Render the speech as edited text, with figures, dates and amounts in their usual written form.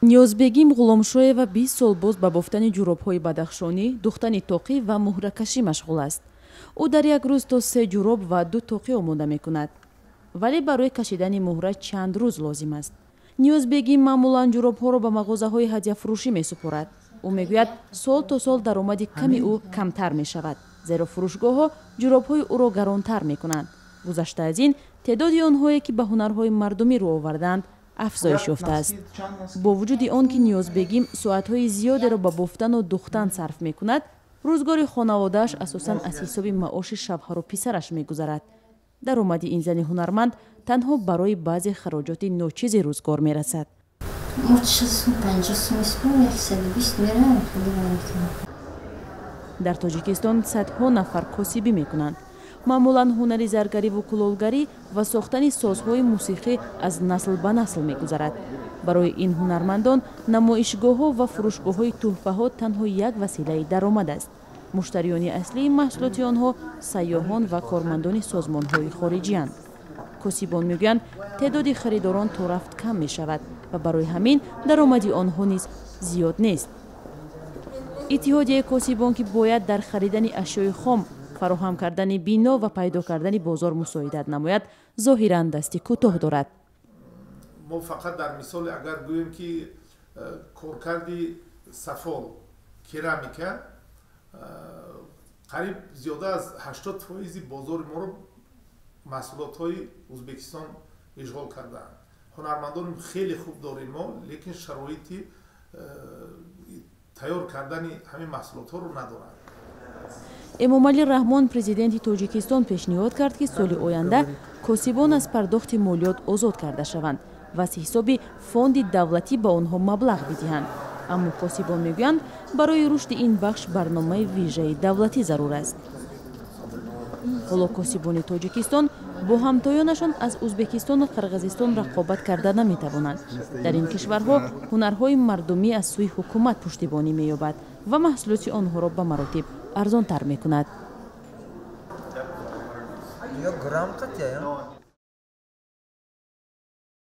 Ниёзбегим Ғуломшоева 20 сол боз ба бофтани ҷуробҳои бадахшонӣ, духтани тоқӣ ва муҳракашӣ машғул аст. Ӯ дар як рӯз то се ҷуроб ва ду тоқӣ омода мекунад, вале барои кашидани муҳра чанд рӯз лозим аст. Ниёзбегим маъмулан ҷуробҳоро ба мағозаҳои ҳадяфурӯшӣ месупорад. Ӯ мегӯяд, сол то сол даромади ками ӯ камтар мешавад, зеро фурӯшгоҳҳо ҷуробҳои ӯро гаронтар мекунанд. Гузашта аз ин, теъдоди онҳое, ки ба ҳунарҳои мардумӣ рӯ овардаанд, афзоиш ёфтааст. Бо вуҷуди он ки Ниёзбегим соатҳои зиёдеро ба бофтану духтан сарф мекунад, рӯзгори хонаводааш асосан аз ҳисоби маоши шавҳару писараш мегузарад. Даромади ин зани ҳунарманд танҳо барои баъзе хароҷоти ночизи рӯзгор мерасад. Мо 60 сум, 50 сум испо, 120 мерам. Дар Тоҷикистон садҳо нафар косибӣ мекунанд. Маъмулан ҳунари заргариву кулолгарӣ ва сохтани созҳои мусиқӣ аз насл ба насл мегузарад. Барои ин ҳунармандон намоишгоҳҳо ва фурӯшгоҳҳои тӯҳфаҳо танҳо як василаи даромад аст. Муштариёни аслии маҳсулоти онҳо сайёҳон ва кормандони созмонҳои хориҷиянд. Косибон мегӯянд, теъдоди харидорон то рафт кам мешавад ва барои ҳамин даромади онҳо низ зиёд нест. Иттиҳодияи косибон, ки бояд дар харидани ашёи хом, фароҳам кардани бино ва пайдо кардани бозор мусоидат намояд, зоҳиран дасти кӯтоҳ дорад. Мо фақат дар мисоле агар гӯем, ки коркарди сафол, керамика, қариб зиёда аз 80 фоизи бозори моро маҳсулотҳои Ӯзбекистон ишғол кардаанд. Ҳунармандони хеле хуб дорем мо, лекин шароити тайёр кардани ҳамин маҳсулотҳоро надоранд. Эмомалӣ Раҳмон, Президенти Тоҷикистон, пешниҳод кард, ки соли оянда косибон аз пардохти молиёт озод карда шаванд ва аз ҳисоби фонди давлатӣ ба онҳо маблағ бидиҳанд. Аммо косибон мегӯянд, барои рушди ин бахш барномаи вижаи давлатӣ зарур аст. Ҳоло косибони Тоҷикистон бо ҳамтоёнашон аз Ӯзбекистону Қирғизистон рақобат карда наметавонанд. Дар ин кишварҳо ҳунарҳои мардумӣ аз сӯи ҳукумат пуштибонӣ меёбад ва маҳсулоти онҳоро ба маротиб арзонтар мекунад. Ё грамм қатия.